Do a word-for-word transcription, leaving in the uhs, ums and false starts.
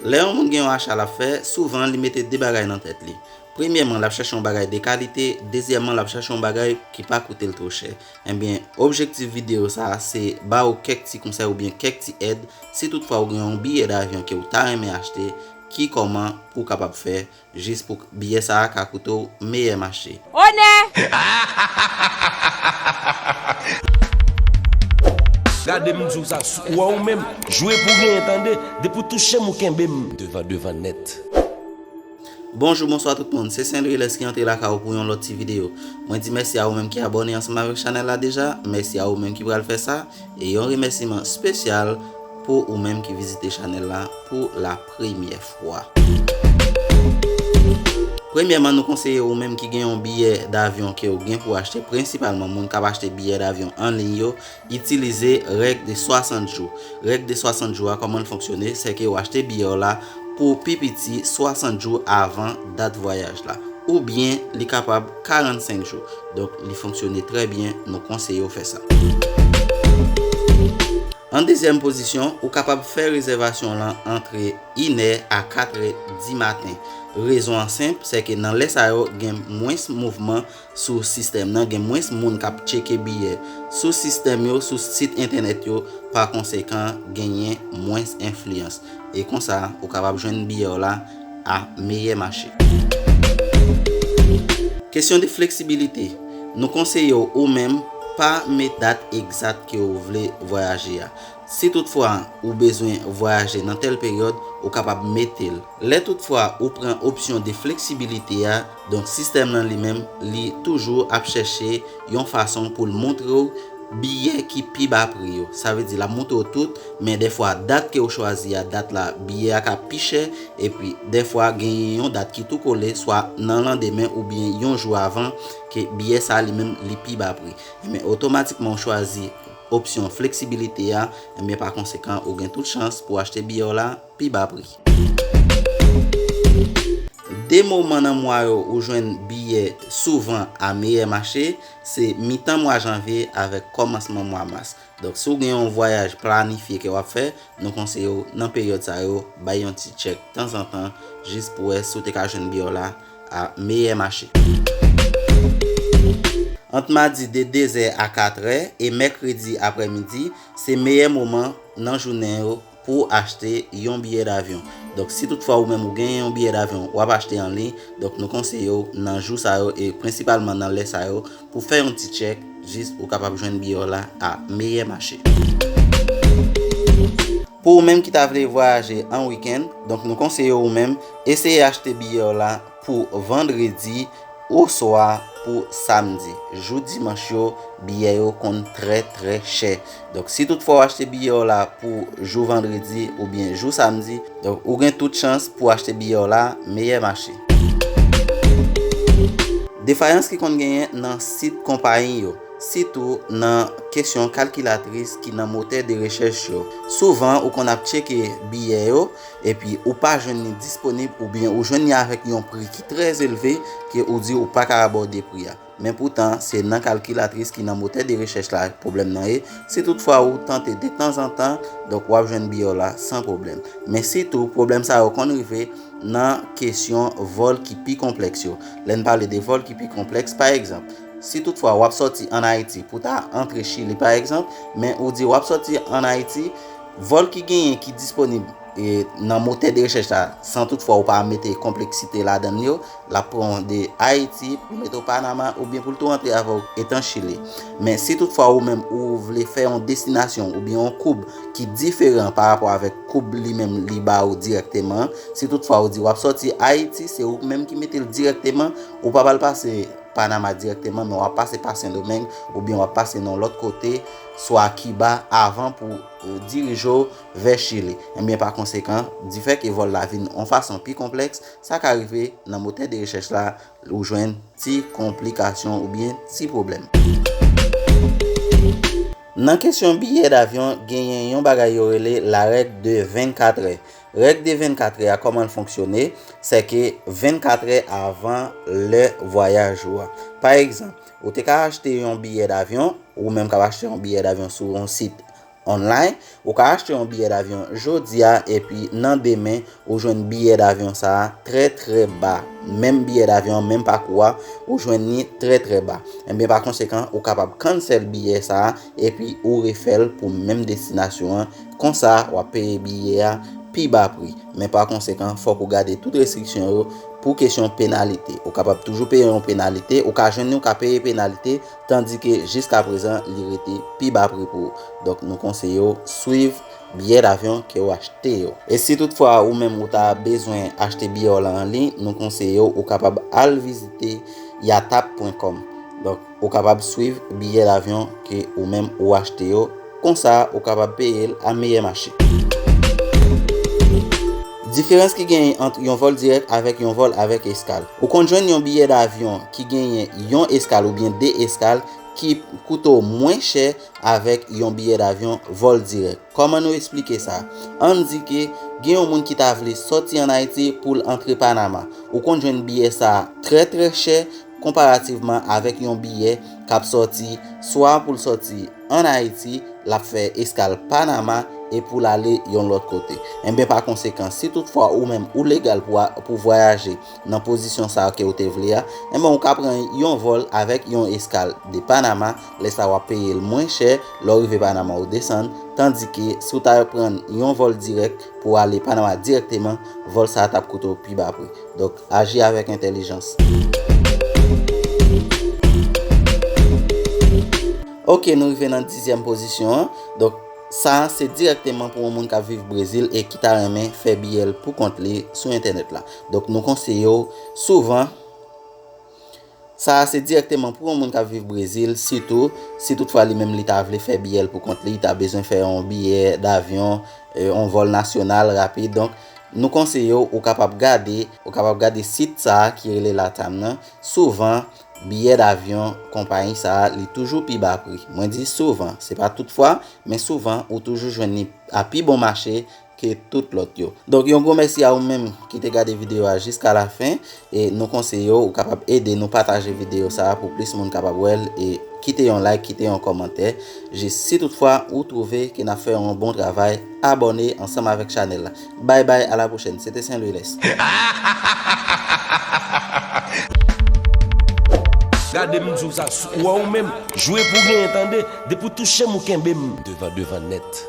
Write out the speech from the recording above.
Lè yon moun gen yon acha l ap fè, souvan li mete de bagay nan tèt li. Premyèman, l ap chèche yon bagay de kalite, dezyèmman, l ap chèche yon bagay ki pa koute l twò chè. Ebyen, objektif videyo sa a se ba w kèk ti konsèy oubyen kèk ti èd, si toutfwa w gen yon biyè davyon ke w ta renmen achte, ki kòman pou w kapab fè jis pou biyè sa a ka koute w meyè mache. Onè! Gade m di w sa, ou wè ou menm, jwe pou genyen tande, depi w touche m ou kenbe m devan devan nèt. Bonjou, bonswa tout moun, se Sendriles ki antre lakay ou pou yon lòt ti videyo. Mwen di mèsi a ou menm ki abòne ansanm avèk chanèl la deja, mèsi a ou menm ki pral fè sa, e yon remèsiman espesyal pou ou menm ki vizite chanèl la pou la premyè fwa. Premyèman, nou konseye ou menm ki gen yon biyè davyon ke w gen pou achte, prensipalman moun k ap achte biyè davyon an liy yo, itilize règ de swasant jou. Règ de swasant jou a, kòman l fonksyone? Sèke w achte biyè w la pou pi piti swasant jou avan dat vwayaj la. Oubyen li kapab karannsenk jou. Donk, li fonksyone trè byen, nou konseye w fè sa. An dezyèm pozisyon, ou kapab fè rezèvasyon w lan antre inè a katrè di maten. Rezon an senp, sèke nan lè sa yo gen mwens mouvman sou sistèm nan, gen mwens moun k ap tcheke biyè sou sistèm yo, sou sit entènèt yo, pa konsekan, genyen mwens enfliyans. E konsa, ou kapab jwenn biyè w la a meyè mache. Kesyon de fleksibilite. Nou konseye w ou menm pa met dat egzat ke w vle vwayaje a. Si toutfwa ou bezwen vwayaje nan tèl peryòd, ou kapab mete l. Lè toutfwa ou pran opsyon de fleksibilite a, donk sistèm lan li menm, li toujou ap chèche yon fason pou l montre w biyè ki pi ba pri yo. Sa vle di l ap montre w tout, men dèfwa dat ke w chwazi a, dat la biyè a ka pi chè, epi dèfwa genyen yon dat ki tou kole, swa nan landemen oubyen yon jou avan, ke biyè sa li menm li pi ba pri. Men otomatikman w chwazi opsyon fleksibilite a, ebyen pa konsekan ou gen tout chans pou achte biyè w la pi ba pri. De moman nan mwa yo ou jwenn biyè souvan a meyè mache, se mitan mwa janvye avèk kòmansman mwa mas. Donk, si w gen yon vwayaj planifye ke w ap fè, nou konseye w nan peryòd sa yo, bay yon ti tchèk tanzantan, jis pou wè si w te ka jwenn biyè w la a meyè mache. Ant madi de dezè a katrè e mèkredi aprèmidi, se meyè moman nan jounen yo pou w achte yon biyè davyon. Donk, si toutfwa ou menm ou genyen yon biyè davyon, w ap achte an liy, donk nou konseye w nan jou sa yo e prensipalman nan lè sa yo pou fè yon ti tchèk, jis ou kapab jwenn biyè w la a meyè mache. Pou ou menm ki ta vle vwayaje an wikenn, donk nou konseye ou menm eseye achte biyè w la pou vandredi oswa pou samdi. Jou dimanch yo, biyè yo konn trè, trè chè. Donk, si toutfwa w achte biyè w la pou jou vandredi oubyen jou samdi, donk, ou gen tout chans pou achte biyè w la meyè mache. Defayans ki konn genyen nan sit konpayi yo, sitou nan kesyon kalkilatris ki nan motè de rechèch yo. Souvan, ou konn ap tcheke biyè yo, epi ou pa jwenn li disponib oubyen ou jwenn li avèk yon pri ki trè elve ke ou di ou pa ka abòde pri a. Men poutan, se nan kalkilatris ki nan motè de rechèch la pwoblèm nan ye. Si toutfwa ou tante de tanzantan, donk w ap jwenn biyè w la san pwoblèm. Men sitou, pwoblèm sa yo konn rive nan kesyon vòl ki pi konplèks yo. Lè n pale de vòl ki pi konplèks, pa egzanp, si toutfwa w ap sòti ann Ayiti pou ta antre Chili, pa egzanp, men ou di w ap sòti ann Ayiti, vòl ki genyen ki disponib e nan motè de rechèch la, san toutfwa ou pa mete konpleksite ladan l yo, l ap pran w de Ayiti pou mete w Panama oubyen pou l tou antre avè w etan Chili. Men si toutfwa ou menm ou vle fè yon destinasyon oubyen yon koub ki diferan pa rapò avèk koub li menm li ba ou dirèkteman, si toutfwa ou di w ap sòti Ayiti, se ou menm ki mete l dirèkteman, ou pa pral pase Panama dirèkteman, men w ap pase pa Sendomeng oubyen w ap pase nan yon lòt kote, swa Kiba, avan pou dirije w vè Chili. Ebyen, pa konsekan, difè ke vòl la vin yon fason pi konplèks, sa ka rive nan motè de rechèch la, ou jwenn ti konplikasyon oubyen ti pwoblèm. Nan kesyon biyè davyon, genyen yon bagay yo rele la règ de vennkatrè. Règ de vennkatrè a, kòman l fonksyone? Sèke vennkatrè avan lè vwayaj ou a. Pa egzanp, ou te ka achte yon biyè davyon, ou menm k ap achte yon biyè davyon sou yon sit online, ou ka achte yon biyè davyon jodi a, epi nan demen, ou jwenn biyè davyon sa a trè, trè ba. Menm biyè davyon an, menm pakou a, ou jwenn li trè, trè ba. Ebyen, pa konsekan, ou kapab cancel biyè sa a, epi ou refè l pou menm destinasyon an. Konsa, w ap peye biyè a pi ba pri. Men pa konsekan, fòk ou gade tout restriksyon yo pou kesyon penalite. Ou kapab toujou peye yon penalite, ou ka jwenn li, ou ka peye penalite, tandike jiskaprezan, li rete pi ba pri pou ou. Donk, nou konseye w swiv biyè davyon ke w achte yo. E si toutfwa ou menm ou ta bezwen achte biyè w la an liy, nou konseye w ou kapab al vizite yatap pwen kòm. Donk, ou kapab swiv biyè davyon ke ou menm ou achte yo. Konsa, ou kapab peye l a meyè mache. Diferans ki genyen ant yon vòl dirèk avèk yon vòl avèk eskal. Ou konn jwenn yon biyè davyon ki genyen yon eskal oubyen de eskal ki koute w mwen chè avèk yon biyè davyon vòl dirèk. Kòman nou esplike sa? Ann di ke gen yon moun ki ta vle sòti ann Ayiti pou l antre Panama. Ou konn jwenn biyè sa a trè, trè chè konparativman avèk yon biyè k ap sòti swa pou l sòti ann Ayiti, l ap fè eskal Panama e pou l ale yon lòt kote. Enben, pa konsekan, si toutfwa ou menm ou legal pou a, pou vwayaje nan pozisyon sa a ke w te vle a, enben, ou ka pran yon vòl avèk yon eskal de Panama, lè sa a w ap peye l mwen chè, lè w rive Panama ou desann, tandike si w ta pran yon vòl dirèk pou w ale Panama dirèkteman, vòl sa a t ap koute w pi ba pri. Donk, aji avèk entèlijans. Ok, nou rive nan dizyèm pozisyon an. Donk, sa a se dirèkteman pou yon moun k ap viv Brezil e ki ta renmen fè biyè l pou kont li sou entènèt la. Donk, nou konseye w souvan, sa a se dirèkteman pou yon moun k ap viv Brezil, sitou si toutfwa li menm li ta vle fè biyè l pou kont li, li ta bezwen fè yon biyè davyon, e, yon vòl nasyonal rapid. Donk, nou konseye w, ou kapab gade, ou kapab gade sit sa a ki rele Latam nan. Souvan, biyè davyon konpayi sa a, li toujou pi ba pri. Mwen di souvan, se pa toutfwa, men souvan, ou toujou jwenn li a pi bon mache ke tout lòt yo. Donk, yon gwo mèsi a ou menm ki te gade videyo a jiska la fen, e nou konseye w, ou kapab ede nou pataje videyo sa a pou plis moun kapab wè l, e kite yon like, kite yon kòmantè. Jis si toutfwa ou twouve ke n ap fè yon bon travay, abòne ansanm avèk chanèl la. Bay bay, a la pwochèn. Se te Saint Louis Lès. Gade m di w sa, ou wè ou menm, jwe pou genyen tande, depi w touche m ou kenbe m. Devan, devan nèt.